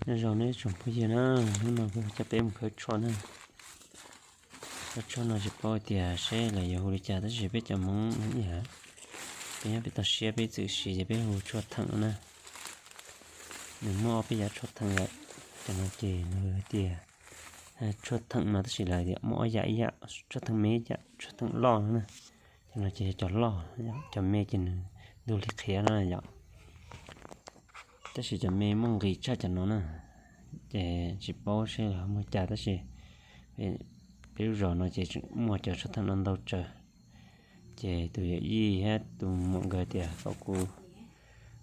Nyob zoo nej tsoom phooj ywg na, hnub no kuv coj peb mus khawb tshuaj na. Khawb tshuaj no tsis paub tias seb lawv yuav hu li cas tab sis peb cov Hmoob ib yam, peb nyob peb toj siab peb txwm siv ces peb hu tshuaj theem no na. Nws muaj ob peb yam tshuaj theem lawm, cov no ces nws tias tshuaj theem no tab sis lawv tias muaj ob yam ib yam, tshuaj theem me ib yam, tshuaj theem loj no na. Cov no ces yog cov loj, cov me ces nws ntug li qhiav no yom. Tab sis cov me muaj nqis tshaj cov no na, ces tsis paub seb lawv muag cas tab sis peb lub zos no ces tseem muaj cov tshuaj theem no ntau tsawv. Ces tus yawm yij thiab tus muam nkawd tias kom kuv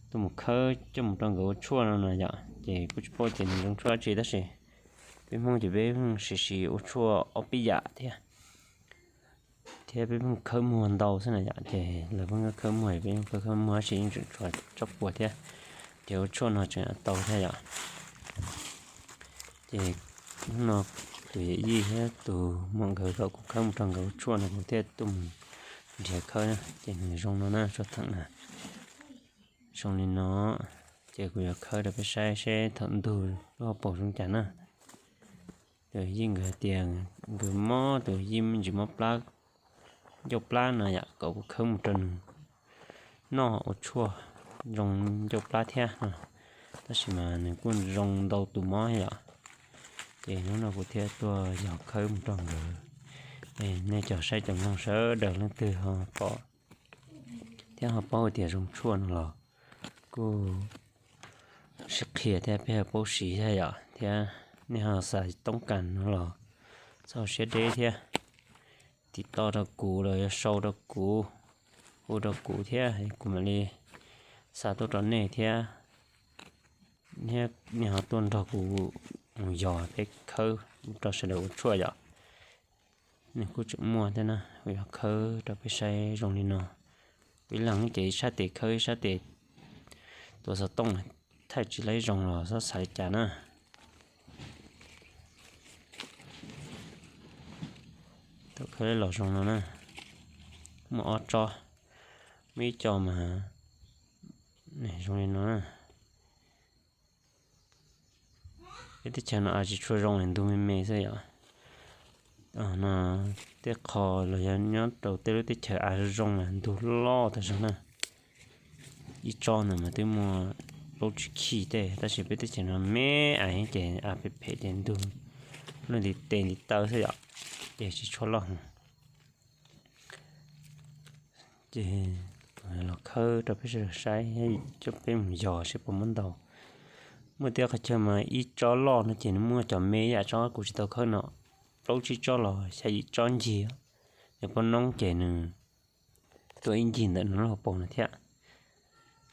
tuaj mus khawb coj mus rau nkawd ua tshuaj no no yom, ces kuj tsis paub tias nws zoo tshuaj dab tsi tab sis peb Hmoob ces peb siv siv ua tshuaj ob peb yam thiab, thiab peb pheej khawb muag ntau xwb na yom, ces lawv pheej khawb muag, peb khawb khawb muag tab sis yeej tseem tshuav tsob puas thiab, ces ua tshuaj no tseem tau thiab yom. Ces hnub no tus yawm yij thiab tus muam nkawd kom kuv khawb mus rau nkawd ua tshuaj no kuv thiaj tuaj mus nrhiav khawb na, ces nws zoo no na, tshuaj theem na. Zoo li no, ces kuv yuav khawb rau peb saib seb thaum ntug lub hauv paus zoo cas na. Tus yij nkawd hais tias nkawd mob, tus yij me ntsis mob plab, ncauj plab no yom, kom kuv khawb mus rau nws noj ua tshuaj zoo ncauj plab thiab no. Tab sis mas nws kuj zoo ntau tus mob yom. Ces hnub no kuv thiaj tuaj yog khawb mus rau nkawd. Nej cov saib cov mloog sawv daws leej twg ho pom thiab ho paub hais tias zoo tshuaj no los kuj sib qhia thiab peb ho paub siv thiab yom, thiab nej ho xav toob kas no los txhob siab deb thiab, tim toj rau kuv los yog sau rau kuv, hu rau kuv thiab kuv mam li xa tuaj rau nej thiab. Nej ho tuaj nrog kuv mus yog peb khawb rau sawv daws ua tshuaj yom. Nws kuj tseem muaj thiab na, kuv yuav khawb rau peb saib zoo li no. Kuv ib leeg ces ib sab tes khawb ib sab tes tuav xov tooj, thaij tsis laib zoo los txhob xav li cas na. Thaum khawb los zoo no na, muaj ob tsob, muaj ib co mas zoo li no na. Peb teb chaws no av tsis tshua zoo, ntug me me xwb yom. No tej qho los yog nyob rau tej lub teb chaws av zoo zoo, ntug loj tas zog na. Ib tsob ntawd mas twb muaj plaub tsib khij tej, tab sis peb teb chaws no me me ces av phem phem ces ntug luaj ntiv tes ntiv taw xwb yom, ces tsis tshua loj. Ces los khawb rau peb sawv daws saib, coj peb mus yog seb puas muaj ntau. Muaj tej qhov chaw mas ib tsob loj no ces nws muaj cov me ib yam tsob kuv tsis tau khawb no, plaub tsib tsob los xya yim tsob ncig. Nws poob noob ces nws tuaj ib ncig ntawm nws lub hauv paus no thiab.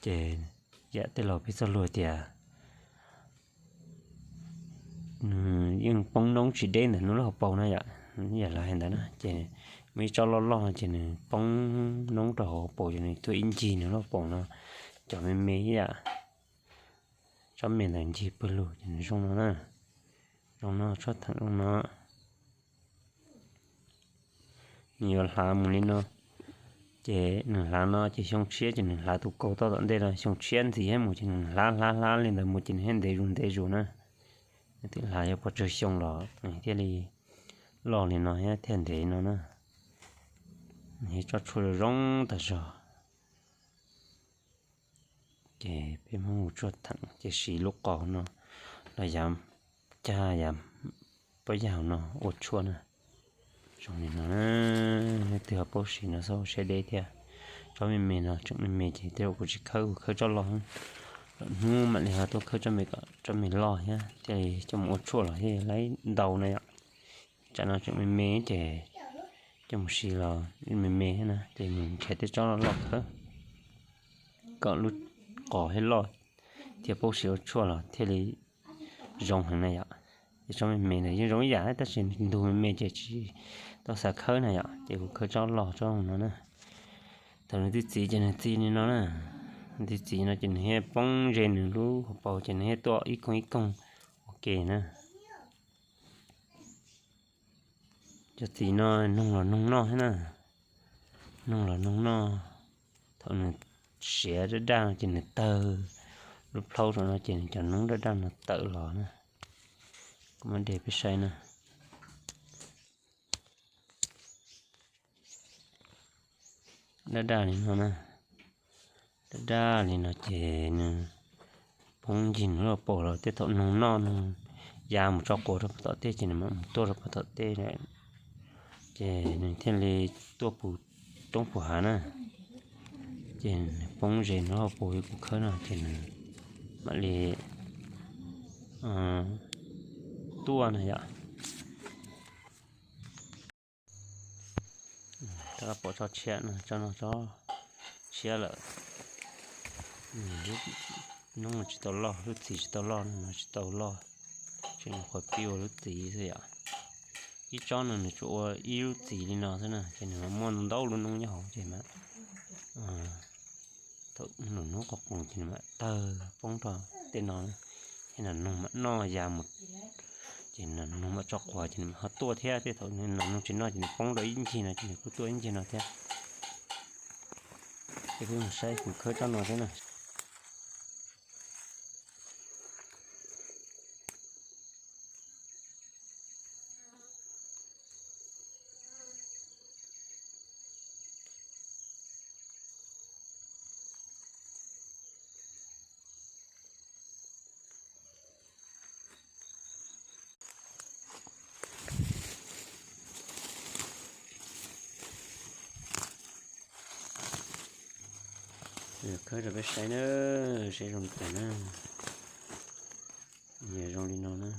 Ces yam tej laus peb txoj lus tias nws yeej poob noob tsis deb ntawm nws lub hauv paus na yom, yam lawv hais ntawd na. Ces muaj ib tsob loj loj no ces nws poob noob rau hauv paus ces nws tuaj ib ncig nws lub hauv paus no, cov me me ib yam tsob me ntawd ncig pawg lug ces nws zoo no na. Zoo no, tshuaj theem zoo no. Nws yuav hlav mus li no, ces nws hlav no ces xyoo tshiab ces nws hlav tus kaus toj tom ntej no, xyoo tshiab ntxiv thiab mus ces nws hlav hlav hlav li ntawd mus ces nws thiaj ntev zus ntev zus na. Nws twb hlav yog pes tsawg xyoo los nws thiaj li loj li no thiab thiaj ntev no na. Nws yog tsob tshuaj zoo tag zog. Ces peb Hmoob ua tshuaj theem ces siv lub qos no los yav cag yav pob yas no ua tshuaj na. Zoo li no, leej twg ho paub siv no txhob ua siab deb thiab. Tsob me me no tseem me me ces tej zaum kuv tsis khawb, kuv khawb tsob loj. Lwm hnub mam li ho tuaj khawb tsob me kom tsob me loj thiab thiaj li coj mus ua tshuaj los thiaj li ntau na yom. Tsam no tseem me me ces coj mus siv los me me thiab na, ces mus nrhiav tej tsob loj loj khawb kom lub qos thiaj loj thiab paub siv ua tshuaj los thiaj li zoo heev na yom. Ces tsob me me ntawd yeej zoo ib yam tab sis ntug me me ces tsis tau xav khawb na yom, ces kuv khawb tsob loj tsob no na. Thaum nws twb txiv ces nws txiv li no na, nws twb txiv no ces nws thiaj poob ze nws lub hauv paus ces nws thiaj tuaj ib koog ib koog ua ke na. Cov txiv no noog los noog noj thiab na, noog los noog noj. Thaum nws siav daj daj no ces nws tawg Lub plhaub rau no ces nws cov noob daj daj no tawm los na. Kuv muab de peb saib na. Daj daj li no na. Daj daj li no ces nws poob ncig nws lub hauv paus los tej thaum noog noj noog ya mus tso quav rau puag tom tej ces nws mam mus tuaj rau puag tom tej lawm. Ces nws thiaj li tuaj puv roob puv hav na. Ces nws poob ze nws lub hauv paus li kuv khawb no ces nws mam li tuaj na yom. Rov qab pov tsob tshiab no, tsob no tsob tshiab lawm. Lub noob tsis tau loj, lub txiv tsis tau loj no, tsis tau loj, tseem nyuam qhuav pib ua lub txiv xwb yom. Ib tsob no nws tsuas ua ib lub txiv li no xwb na, ces nws muaj ntau lub noob nyob hauv ces mas thaum lub noob qos qoos ces nws mam tawg poob rau tej no, ces nws noog mam noj ya mus, ces nws noog mam tso quav ces nws mam ho tuaj thiab. Tej thaum nws noog tsis noj ces nws poob rau ib ncig no ces nws kuj tuaj ib ncig no thiab. Ces peb mus saib kuv khawb tsob no xwb na. Khawb rau peb saib na, saib zoo li cas na. Yog zoo li no na.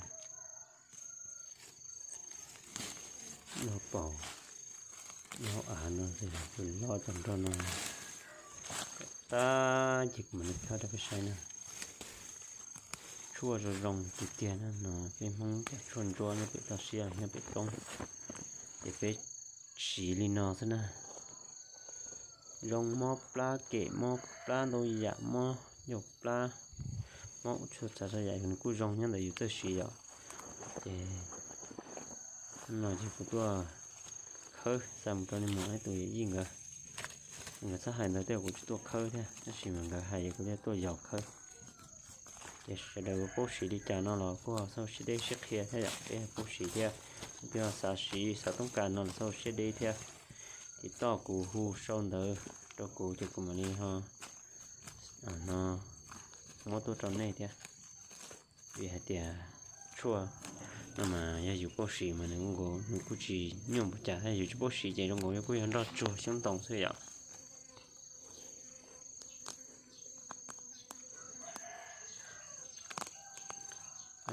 Lub paus, lub av no ces loj tag nrho no. Tag ces kuv mam li khawb rau peb saib na. Tshuaj zoo zoo tiag tiag na no, peb Hmoob cov tshuaj ntsuab nyob pem toj siab nyob pem roob, ces peb siv li no xwb na. Zoo mob plab kem, mob plab ntau yam, mob ncauj plab, mob ua txhua tsav txhua yam nws kuj zoo nyob ntawm yus txawj siv yom. Ces no ces kuv tuaj khawb xa mus rau nej mus ib tug yij nkawd. Nkawd txhaj hais ntawd tej kuv tsis tuaj khawb thiab, tab sis mas nkawd hais kuv thiaj tuaj yos khawb. Ces sawv daws paub siv li cas no los kuj ho xauj siab deb siab qhia thiab yom, peb paub siv thiab. Twb ho xav siv xav toob kas no los xauj siab deb thiab. Ces toj kuv hu sau ntawv rau kuv ces kuv mam li ho no muab tuaj rau nej thiab. Vim hais tias tshuaj no mas yog yus paub siv mas nws kuj nkaus, nws kuj tsis nyuaj npaum cas, yog yus tsis paub siv ces zoo nkaus yog kuj yog nroj tsuag xyoob ntoo xwb yom.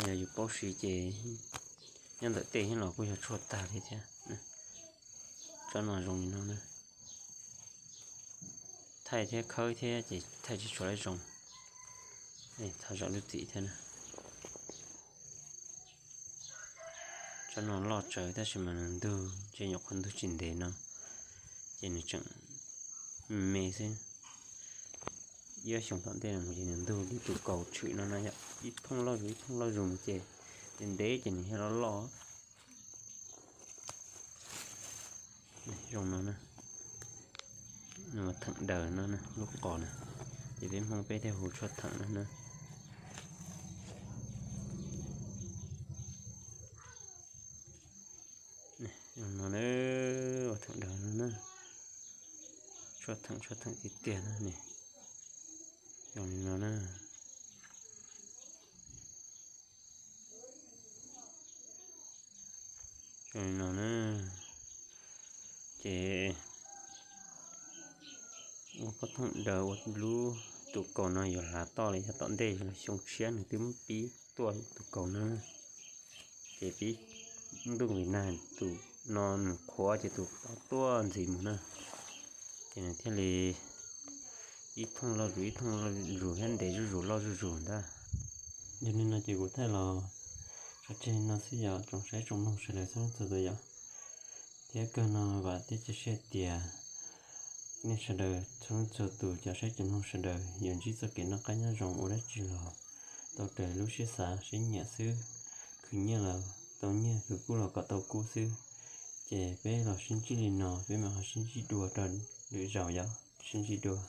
Yog yus paub siv ces nyob ntawm tej thiab los kuj yog tshuaj tag li thiab. Tsob no zoo li no na. Thaij thiab khawb thiab ces thaij tsis tshua zoo. Thov zam lub txim thiab na. Tsob no loj tsawv tab sis mas nws ntug ces nyuam qhuav ntug tsis ntev no ces nws tseem me xwb. Ib ob xyoos tom ntej no ces nws ntug li tus kaus tshwm no na yom, ib thooj loj zus ib thooj loj zus ces ntev ntev ces nws thiaj loj loj. Zoo no na, theem daws no lub qos na, ces peb Hmoob peb thiaj hu tshuaj theem no na. Zoo no na, ua theem daws no na, tshuaj theem tshuaj theem tiag tiag na ne. Zoo li no na. Zoo li no na. Ces ua pob thooj daws ua lub tus kaus no yuav hlav toj li yog tom ntej yog xyoo tshiab nws twb muab pib tuaj tus kaus no. Ces pib ntuj nqis nag tus no nws qhuav ces tus tod tuaj ntxiv mus na. Ces nws thiaj li ib thooj loj zus ib thooj loj zus thiab ntev zuj zus loj zuj zus ntag. Yog li no ces kuv thaij los tso tseg no xwb yom, tsoom saib tsoom mloog sawv daws txhua leej txhua tus yom. Thiab kawg no vam thiab cia siab tias nej sawv daws txhua leej txhua tus cov saib cov mloog sawv daws yuav ntsib txoj kev noj qab nyob zoo ua dab tsi los tau raws lub siab xav siab nyiam xwb. Khwv nyiaj los tau nyiaj, khwv kub los kom tau kub xwb. Ces peb los sib ntsib li no, peb mam ho sib ntsib dua rau lwm zaus yom, sib ntsib dua.